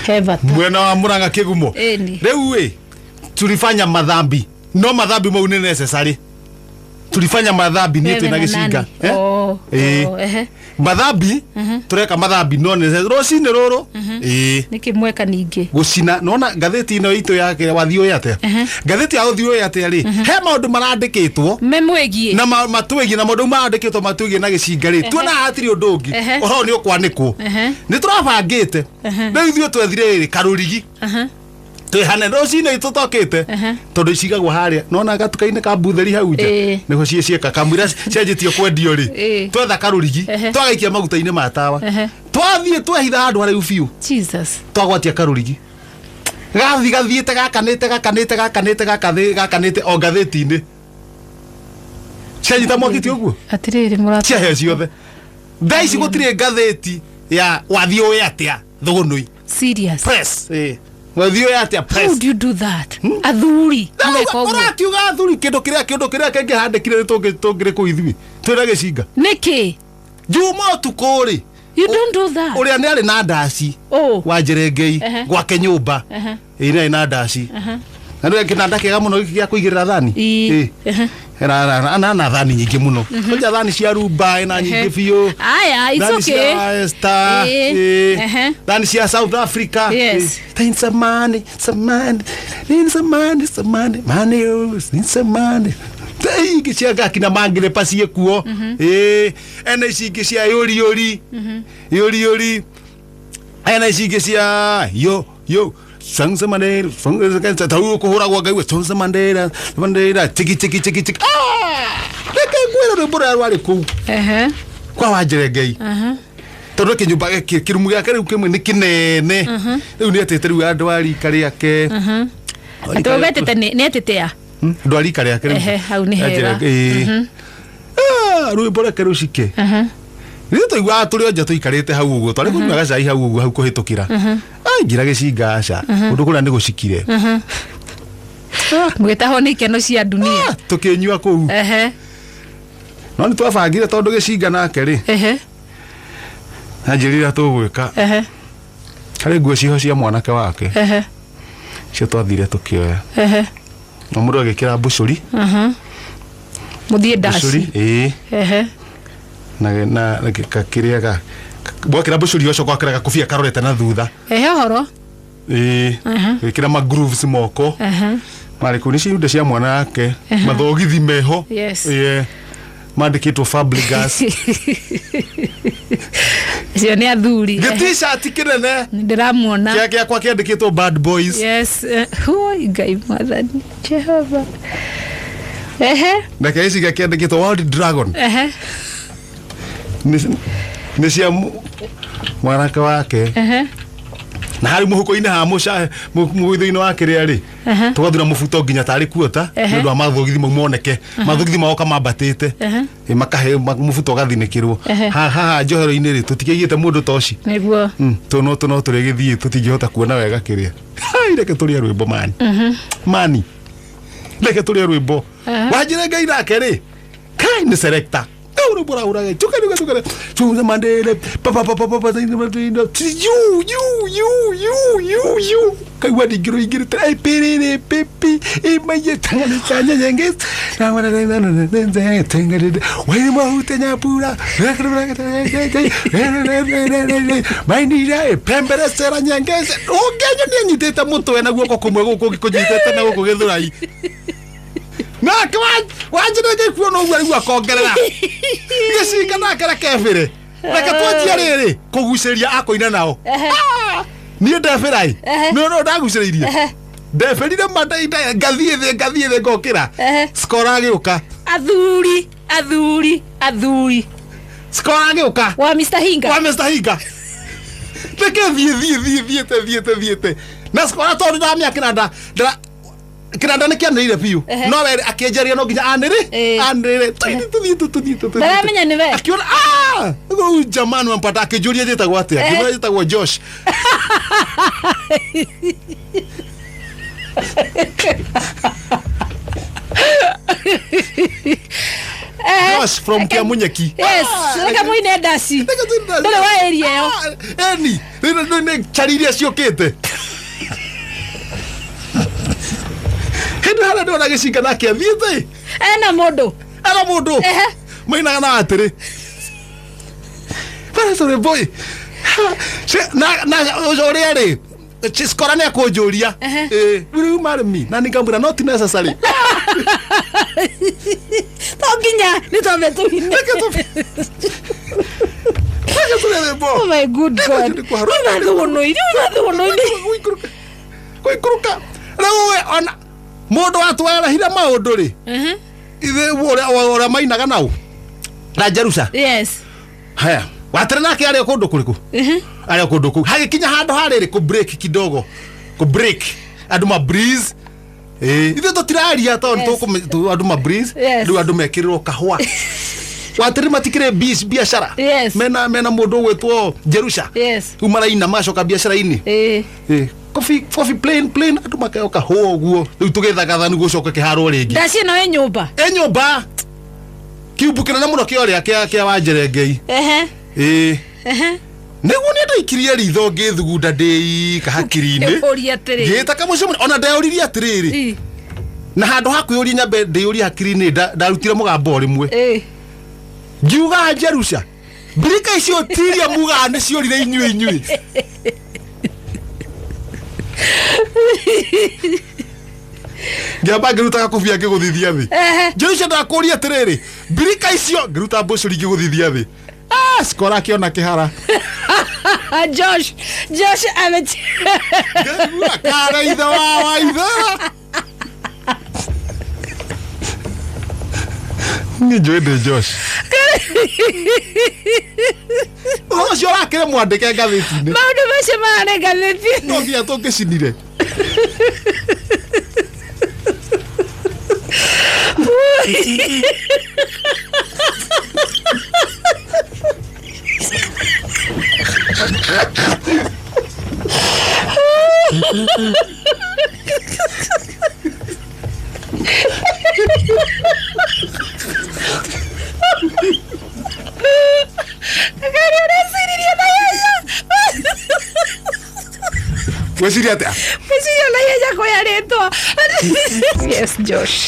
He bata. Mwena wa Murang'a Kĩgumo. Ĩni. Rĩu ĩ tulifanya madhambi, no madhambi mau nĩ necessary. Tulifanya madhambi niĩ Wewe twĩna na gĩcinga. nani? Eh? Oh, Ĩĩ. oh, ehe. Madhambi tũreka madhambi no necessary rũcinĩ rũrũ, ĩĩ. Nĩkĩ mweka ningĩ? Gũcina nona ngathĩti ĩno itũ ya wathiĩ ũĩ atĩa, ngathĩti ya ũthiĩ ũĩ atĩa rĩ, he maũndũ marandĩkĩtwo Memwĩgiĩ. na matwĩgie na maũndũ marandĩkĩtwo matwĩgie na gĩcinga rĩ, tuona hatirĩ ũndũ ũngĩ. Ũhoro nĩ ũkwanĩkwo. Nĩ tũrabangĩte rĩu ithuĩ twethire rĩrĩ karũrigi twĩhane rũcinĩ tũtokĩte, tondũ cigagwo harĩa nona gatuka-inĩ ka mbutheri hau nja. Nĩho ciĩ cieka kamũira cianjĩtio kwendio rĩ. Twetha karũrigi, twagaikia maguta-inĩ ma tawa, twathiĩ twehitha handũ haraihu biũ. Jesus. Twagwatia karũrigi gathi gathiĩte gakanĩte gakanĩte gakanĩte gakathĩ gakanĩte o ngathĩti-inĩ cianyita mwaki ti ũguo. Atirĩrĩ mũrata. Ciahĩa ciothe. Thaa ici gũtirĩ ngathĩti ya wathiĩ ũĩ atĩa thũgũnũi. Serious. Press, ĩ wathiĩ ũĩ atĩa How press. would you do that? Athuri mũreka ũguo. Ũrakiuga athuri kĩndũ kĩrĩa kĩngĩhandĩkire nĩ tũngĩrĩ kũu ithuĩ twĩna gĩcinga. Nĩkĩ? Juma ũtukũ rĩ. You don't do that. Ũrĩa nĩ arĩ na ndaci. Oh. Wa Njerengei. Gwake nyũmba. Ĩ nĩ arĩ na ndaci na nĩ kĩnanda kĩega mũno gĩkĩ gĩa kũigĩrĩra thani. Ĩ. Ana thani nyingĩ mũno. Kwanja thani cia rumba ĩna nyingĩ biũ. Aya, it's Thani okay. cia Esther. Thani cia South Africa. Need some money, some money, need some money, some money, money, oh, need some money. Ingĩ cia gakina mangĩrepa ciĩkuo. Ĩ ena ici ingĩ cia yũri yũri yũri yũri, ena ici ingĩ cia yo yo Sansa Mandela Sansa tau kũhũragwo ngaigua Sansa Mandela Mandela tiki tiki tiki tiki. Ah, reke ngwĩre rwĩmbo rũrĩa rwarĩ kũu kwa Wanjerengei, tondũ kĩnyũmba gĩkĩ kĩrumu gĩake rĩu kĩmwe nĩ kĩnene, rĩu nĩ etĩte rĩu andũ a rika rĩake. Atĩ ũgetĩte nĩ etĩte a? Andũ a rika rĩake rĩu. Ehe, hau nĩ hega. Ĩĩ. Ah, rwĩmbo reke rũcike. Rĩu tũiguaga tũrĩ o nja tũikarĩte hau ũguo, twarĩ kũnyua gacai hau ũguo hau kũhĩtũkĩra aingira gĩcinga, aca kũndũ kũrĩa nĩ gũcikire. Mũgĩtahwo nĩ ikeno cia dunia. Ah, tũkĩnyua kũu. No nĩ twabangire tondũ gĩcinga nake rĩ, anjĩrire tũgwĩka harĩ nguo ciho cia mwanake wake, cio twathire tũkĩoya na mũndũ agĩkĩra mbucũri. Mũthiĩ Mbucũri. ndaci. Ĩĩ. Na kĩrĩa ga gwakĩra mbucũri ũcio gwakĩra gakobia karorete na thutha. Ehe, ũhoro. Ĩĩ, gwĩkĩra ma grooves moko marĩ kũu nĩ ciunda cia mwana wake, mathogithi meho. Yeah. Mandĩkĩtwo Fabregas. Acio nĩ athuri. Gĩtishati kĩnene. Ndĩramuona. Kĩa gĩakwa kĩandĩkĩtwo Bad Boys. Yes. Oi, Ngai mwathani Jehova, ehe. Na kĩa gĩcinga kĩandĩkĩtwo World Dragon. Nĩ cia mwanake wake. Na harĩ mũhuko-inĩ ha mũca mũgũithũ-inĩ wa kĩrĩa rĩ, tũgathura mũbuto nginya tarĩ kuota nĩ ũndũ wa mathogithi mau moneke, mathogithi magoka mambatĩte. Ĩ, makahe mũbuto ũgathinĩkĩrwo. Haha njohero-inĩ rĩ, tũtikĩigĩte mũndũ toci. Tũ no tũrĩgĩthiĩ tũtingĩhota kuona wega kĩrĩa. Hai, reke tũrĩe rwĩmbo mani mani, reke tũrĩe rwĩmbo. Wanjĩre Ngai nake rĩ, kai nĩ selector kau rwĩmbo rahuraga tuka tuka tuka tuka mandele pa pa pa pa pa pa yu yu yu yu yu yu kaigua ningĩ rũingĩrĩte ai piriri pipi imaye tangani chanya nyenge na wana na na na tangani wai mahute nyapura mainira pembere sera nyengeze ũngĩnyo nĩ anyitĩte mũtwe na guoko kũmwe gũkũ kũnyitĩte na gũkũ gĩthũrai nake wanjĩrĩte kuona ũguo rĩu akongerera gĩcinga nake reke bĩre reke twanjie rĩrĩ kũgucĩria akũina nao. Ah, niĩ ndebĩrai nĩ no ndagucĩrĩirie ndebĩrire ma ngathiĩ thĩ ngathiĩ thĩ ngokĩra. Skora agĩũka. Athuri, athuri, athuri. Skora agĩũka. Wa Mr Hinga. Wa Mr Hinga reke thiĩ thiĩ thiĩ thiĩte thiĩte thiĩte na skora tondũ ndamĩa kĩnanda kĩnanda nĩ kĩanĩrĩire biũ. No we akĩnjaria no nginya anĩrĩ anĩrĩre tũthiĩ tũthiĩ tũthiĩ tũthiĩ. Ndaramenya nĩ we. Akiona ah huyu jamani wampata, akĩnjũria njĩtagwo atĩa, ngĩmwĩra njĩtagwo Josh. Josh from Kiamunyeki. Yes, reke mũine ndaci. Ndũrĩ wa area ĩyo. Eni nĩ cari iria ciũkĩte hĩndĩ harĩa ndĩrona gĩcinga nake athiĩte Ena mũndũ. Ena mũndũ. Mainaga na atĩrĩ Sorry boy. Na ũrĩa rĩ Skora nĩ akũnjũria, "Will you marry me?" Na nĩngamwĩra, "Not necessary." To nginya nĩ twambe tũine. Reke tũre rwĩmbo. Oh my good God. Una thũgũnũ-inĩ, una thũgũnũ-inĩ. Gũikũrũka rĩu we ona mũndũ watwarahire maũndũ rĩ, ithe ũrĩa mainaga nau na Jerusha. Yes. Haya, watere nake arĩ kũndũ kũrĩkũ, arĩ kũndũ kũu hagĩkinya handũ harĩrĩ kũ break kidogo, kũ break andũ ma breeze. Ithuĩ tũtiraria tondũ andũ ma breeze. Rĩu andũ mekĩrĩrwo kahũa, watere matikĩrĩ biacara. Mena mũndũ ũgwĩtwo Jerusha. Rĩu maraina macoka biacara-inĩ. Coffee plain plain, andũ makeo kahũa ũguo, rĩu tũgĩthagatha nĩguo ũcoke kĩharwo rĩngĩ. Ndaci ĩno ĩ nyũmba. Ĩ nyũmba kiumbu kĩnene mũno kĩa ũrĩa kĩa Wanjerengei. Nĩguo nĩ ndaikirie ritho ngĩthugunda ndĩika hakiri-inĩ. Ũrie atĩrĩ. Ngĩĩta kamũcemanio ona ndeyũririe atĩrĩrĩ, na handũ ha kwĩyũria nyambe ndĩyũrie hakiri-inĩ, ndarutire mũgambo o rĩmwe. Ngiuga, "Jerusha, mbirika icio tiria mugaga nĩ ciũrire inyuĩ inyuĩ." Ngĩamba ngĩruta gakobia ngĩgũthithia thĩ. Jerusha, ndakũria atĩrĩrĩ, mbirika icio, ngĩruta mbũcũri ngĩgũthithia thĩ. Ah, Skora akĩona kĩhara. Josh, Josh ame Ngĩigua kara ithe wa waithe. Niĩ njũĩ ndĩ Josh. Ũhoro ũcio ũrakĩrĩ mwandĩke ngathĩti-inĩ. Maũndũ macio mararĩ ngathĩti. No nginya tũngĩcinire. Ngari ũreciririe na ihenya. Weciria atĩa? Meciria na ihenya kũya rĩtwa. Yes, Josh.